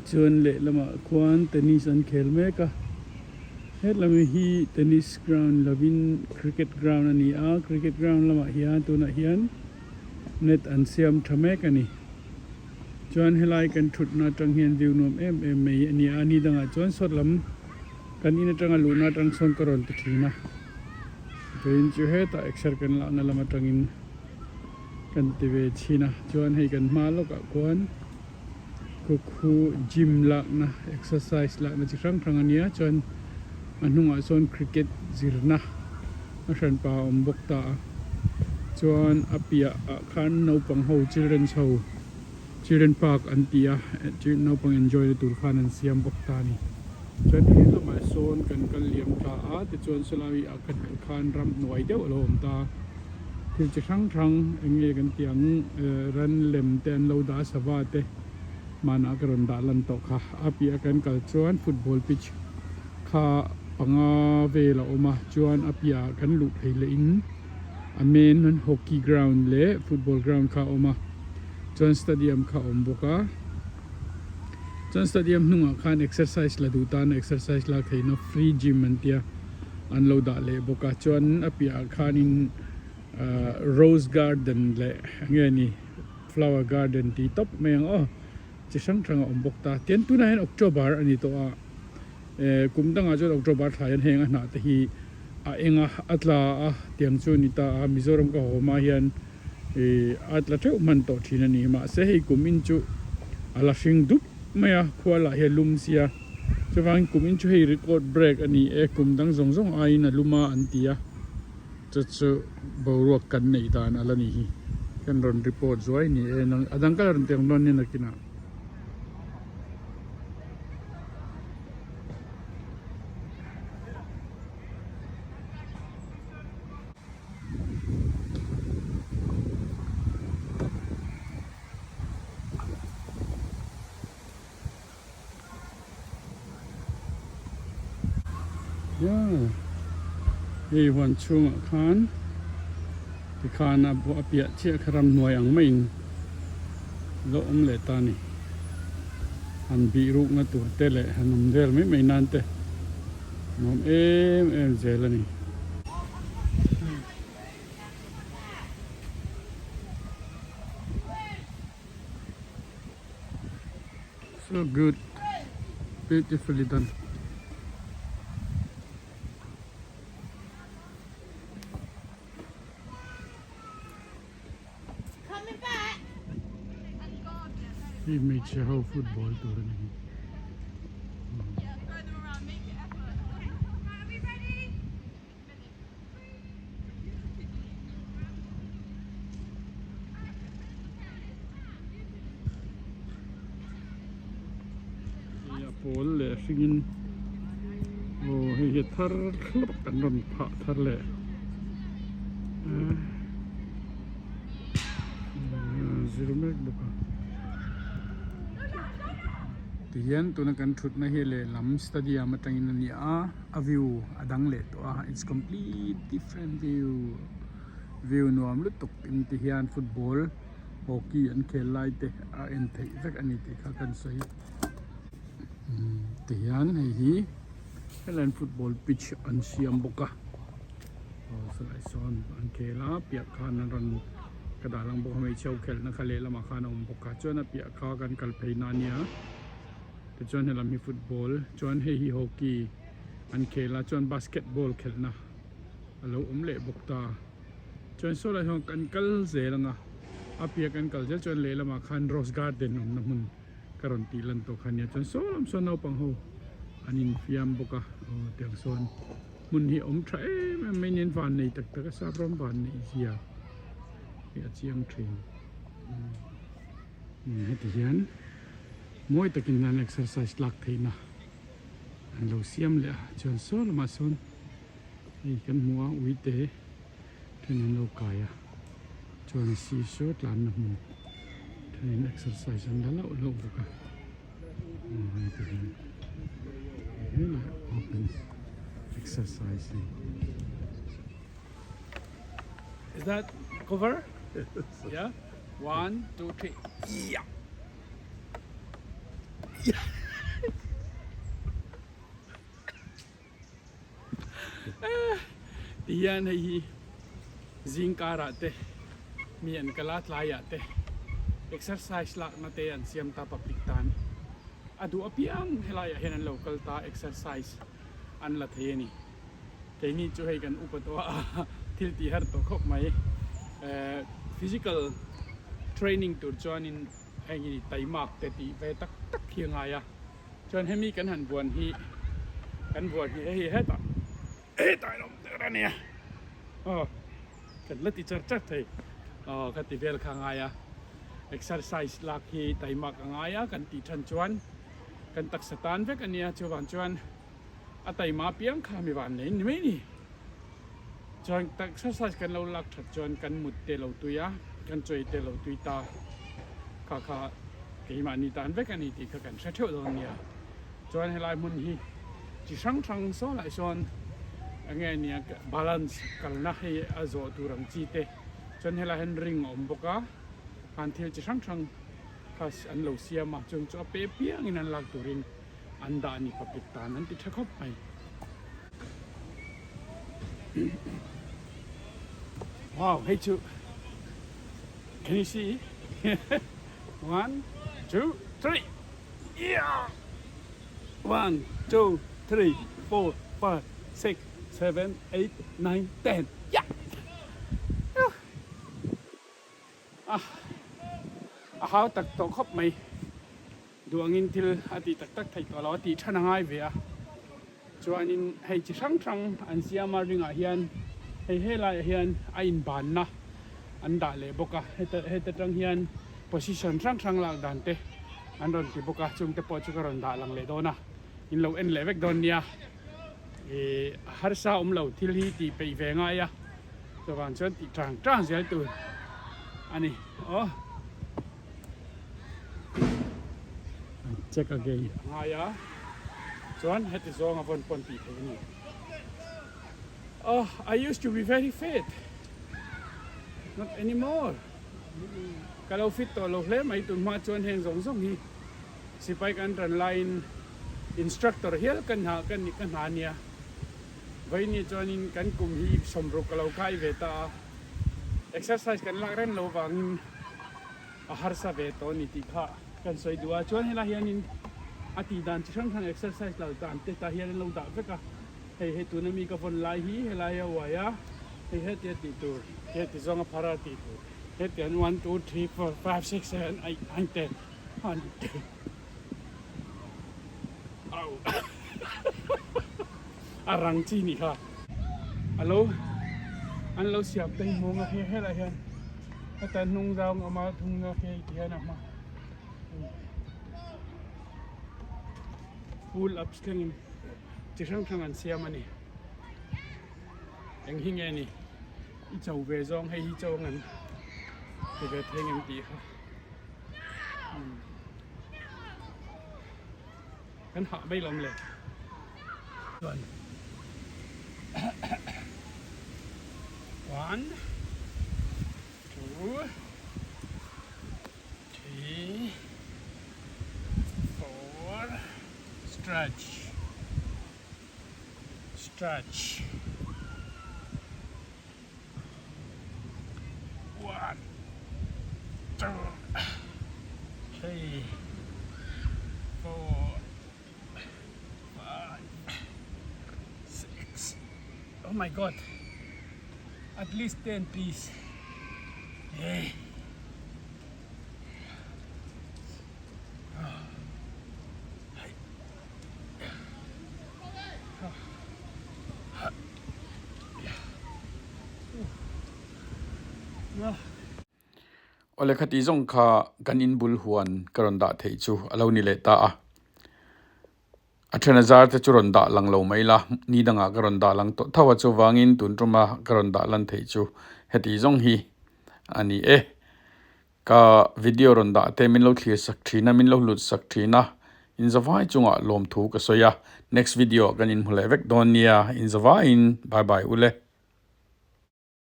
Chuan lehlamah khuan tennis an khel mek a hetlai hi tennis ground lovin cricket ground a ni a cricket ground lamah hian tunah hian net an siam tha mek a ni chuan helai kan thutna atang hian view nuam em em mai a ni a ni dangah chuan sawt lam kan in atanga luhna atang sawn ka rawn ti thin a vawiin chu hetah exer kan lakna lam atangin kan ti ve thin a chuan hei kan hma lawkah khuan khu khu gym lakna exercise lakna chi hrang hrang a nia chuan a hnungah sawn cricket zirna a hranpa a awm bawk ta a chuan a piah ah khan naupang ho children's ho children park an ti a naupang enjoy na tur khan an siam bawk ta a ni chuan he lamah sawn kan kal liam ta a tichuan sawlai ah kan kal khan ramhnuai deuh a lo awm ta a. Thil chi hrang hrang eng nge kan tih ang ran lem te an lo dah a sava te hmanah ka rawn dah lan tawh kha a piah kan kal chuan football pitch kha panga vel a awm a chuan a piah ah kan luh phei leh in a main hockey ground leh football ground kha a awm a chuan stadium kha a awm bawk a chuan stadium hnungah khan exercise la duh tan exercise lak theihna free gym an tia. an lo dah leh bawk a chuan a piahah khanin ahh rose garden leh enge ni flower garden tih tawp mai ang aw chi hrang hrang a awm bawk ta tin tunah hian october a ni tawh a eh kum dangah chuan october thla hian heng a hnah te hi a eng a a tla a tiang chu a ni ta a mizoram ka haw hma hian ih a tla theuh hman tawh thin a ni mahse hei kum in chu a la hring dup mai a khua lah hi a lum sia. Chuvangin kum in chu hei record break a ni e, kum dang zawng zawng aiin a lum a an ti a, chu chu boruak kan neih dan a la ni hi. Kan rawn report zuai ni e, a dang ka la rawn ti ang dawn nia nakinah. Hei huan chhungah khan tikhan a a piah chiah kha ramhnuai ang maiin lo awm leh ta a ni. Han bih rukna tur te leh han awm vel mai mai nan te nuam em em zel a ni. So good, beautifully done. Coming back. Hei hmeichhe ho football tur a ni hi. Hei a pawl leh hringin aw hei hi a thar thlap an rawn phah thar leh zir mek bawk a. Tihian tuna kan thutna hi lehlam stadium atangin a ni a. A view a dang leh tawh a it's complete different view view nuam lutuk in ti hian football hockey an khel lai te a en theih vek a ni tih kha kan sawi umm ti hian hei hi helaiin football pitch an siam bawk a aw sawlai sawn an khel a piah khan an rawn ka dah lang bawk a hmeichhe ho khelhna kha lehlamah khan a awm bawk a chuan a piah kha kan kal phei na a nia. Tichuan helam hi football chuan hei hi hockey an khel a chuan basketball khelhna a lo awm leh bawk ta chuan saw lai hian kan kal zel ang a a piah kan kal zel chuan lehlamah khan rose garden awmna hmun ka rawn tih lan tawh kha nia chuan saw lam sawn naupang ho an infiam bawk a aw tiang sawn hmun hi a awm tha em em mai nen van nei tak tak a sap ram van neih zia hi a chiang thin heti hian. Mawi takin an exercise lak theihna an lo siam leh a chuan saw lamah sawn hei kan hmu a uite then an lo kai a chuan a sir saw tlanna hmun thenin exercise an la lauh lauh bawk a aw hei ti hian helai open exercise hi. Is that cover? Yeah. 1, 2, 3. Yeah. Tihian hei hi zing karah te mi an kal a tlaiah te exercise lakna te an siam ta public tan a duh apiang helaiah hian an lo kal ta exercise an la thei a ni. Keini chu hei kan upa tawh a thil tih har tawh khawp mai. Physical training tur chuanin heng hi taimak te tih ve tak tak hi a ngai a. Chuan hemi kan han buan hi kan buan hi hei hetah hetah in awm tur a nia aw kan la ti char char thei aw ka ti vel kha a ngai a exercise lak hi taimak a ngai a kan tih than chuan kan taksa tan vek a nia chuvang chuan a taima piang kha mi van nei ni mai ni chuan exercise kan lo lak that chuan kan mut te lo tui a kan chawi te lo tui ta kha kha keimahni tan vek a ni tih kha kan hre theuh dawn nia chuan helai hmun hi chi hrang hrang saw lah sawn enge nia balance kalna hei a zawh tur ang chi te chuan helai hian ring a awm bawk a khan thil chi hrang hrang kha an lo siam a chung chu a pe piangin an lak turin an dah a ni public tan an ti tha khawp mai. Wow, hei chu can you see? One, two, three. Yeah! One, two, three, four, five, six, seven, eight, nine, ten. Yeah! Ah, a hau tak tawh khawp mai. Duh angin thil a tih tak tak theih tawh lo a tih than a ngai ve a. Chuanin hei chi hrang hrang an siam a ringah hian hei helaiah hian a inbanna an dah leh bawk a. Heta heta tang hian position hrang hrang lak dan te an rawn ti bawk a chungte pawh chu ka rawn dah lang leh dawn a. In lo en leh vek dawn nia. Ih harsa awm lo thil hi tih peih ve ngai a. Chuvang chuan tih tang tang zel tur a ni aw. Check again a ngai a chuan heti zawng a vawn pawn tih theih a ni oh I used to be very fit not anymore ka lo fit tawh lo hle mai tun hma chuan heng zawng zawng hi sipai kan ran laiin instructor hial ka hna ka ka hna nia vawiin chuanin kan kum hi sawmruk ka lo kai ve ta a exercise kan lak reng lo vangin a harsa ve tawh a ni tih kha kan sawi duh a chuan helai hianin a tih dan chi hrang hrang exercise lo dan te tah hian an lo dah vek a hei hei tuna mi ka vawn lai hi helai a uai a hei heti a tih tur heti zawng a phar a tih tur heti an one two three four five six seven eight nine ten one two au a rang chi nih kha alo an lo siam te hi hmawng a he helai hian heta hnung zau ang awm a thung na khi ti hian a hma pull ups thlengin chi hrang hrang an siam a ni eng hi nge ni i cho ve zawng hei hi cho ang em ti ve thei ang em tih kha Kan hah mai lawm le. Chuan One, two, three, four, stretch, stretch. One, two, three, four, five, six. Oh my God. At least 10, please. Hey. Awle khati zawng kha kan in bul huan ka rawn dah theih chu a lo ni leh ta a. A then a zar te chu rawn dah lang lo mai la, ni dangah ka rawn dah lang tawh tho a chuvangin tun tuma ka rawn dah lan theih chu heti zawng hi a ni e. Ka video rawn dah te min lo thlir sak thin a, min lo hlut sak thin a, inzavai chungah lawmthu ka sawi a, next video ah kan inhmu leh vek dawn nia, inzavaiin bye bye ule.